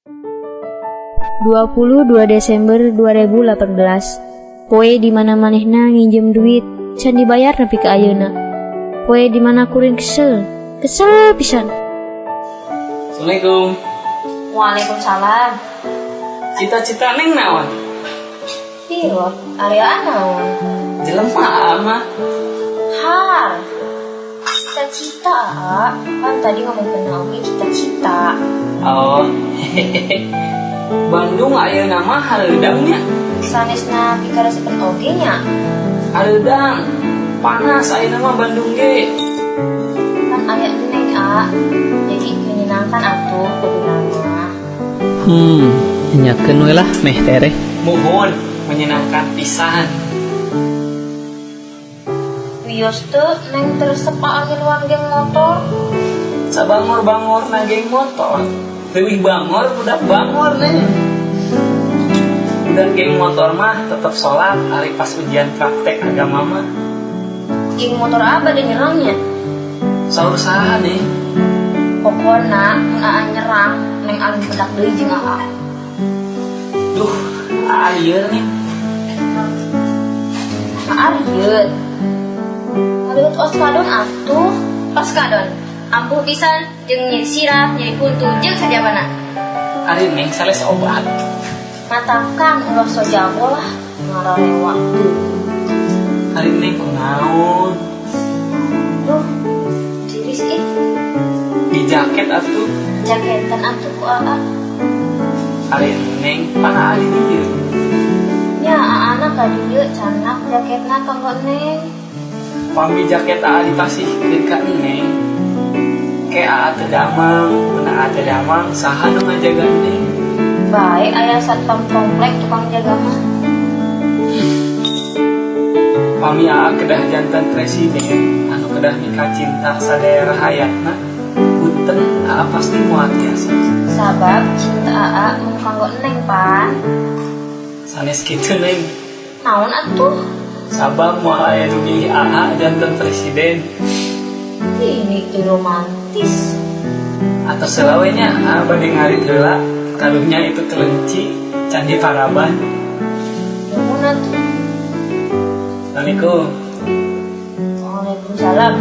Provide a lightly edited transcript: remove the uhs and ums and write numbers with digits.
22 Desember 2018, poe di mana manehna nginjem duit can dibayar nepi ka ayeuna, poe di mana kuring kesel kesel pisan. Assalamualaikum. Waalaikumsalam. Cita-cita Neng naon? Pilot. Ari Aa naon? Jelema mah. Har. Cita-cita, Aa. Kan tadi ngomong kenal oge cita-cita. Oh. Bandung ayeuna mah hareudang nya. Sanesna pikaresepeun oge nya. Hareudang. Panas ayeuna mah Bandung ge. Kan aya Neng, A. Jadi menyenangkan atuh kudu mah. Nyakeun we lah meh tereh. Muhun, menyenangkan pisan. Wios teu Neng teu resep Aa ngiluan geng motor? Sabangor-bangor na geng motor. Leuwih bangor budak bangor, Neng. Budak geng motor mah tetep sholat ari pas ujian praktek agama mah. Geng motor apa dan nyerangnya? Saur saha, Neng? Pokona mun Aa nyerang, Neng alim pedak deui jeung Aa. Duh, lieur nih. Aa rieut. Ngaliwet oskadon atuh. Oskadon, ampuh pisan jeung nyeri sirah, nyeri huntu jeung sajabana. Ari Neng sales obat? Matakan ulah sok jago lah, ngararewa teu. Ari Neng kunaon? Duh, tiris ih. Di jaket atuh. Jaketan atuh ku Aa. Ari Neng pan Aa di dieu. Ya, Aa ka dieu candak jaketna kanggo Neng. Pami jaket Aa dipasihkeun ka Neng. Ke Aa teu damang, mun Aa teu damang, saha nu ngajaga Neng? Bae aya satpam komplek tukang jaga mah. Pami Aa kedah janten presiden anu kedah mikacinta sadaerah hayatna, punten, Aa pasti moal tiasa. Sabab cinta Aa mung kanggo Neng pan. Sanes kitu, Neng. Naon atuh? Sabab moal aya nu milih Aa janten presiden. Ini tuh romantis. Atau selawenya Aa bade ngarit heula, karunya itu kelenci can diparaban. Nuhun atuh. Assalamualaikum. Waalaikumsalam.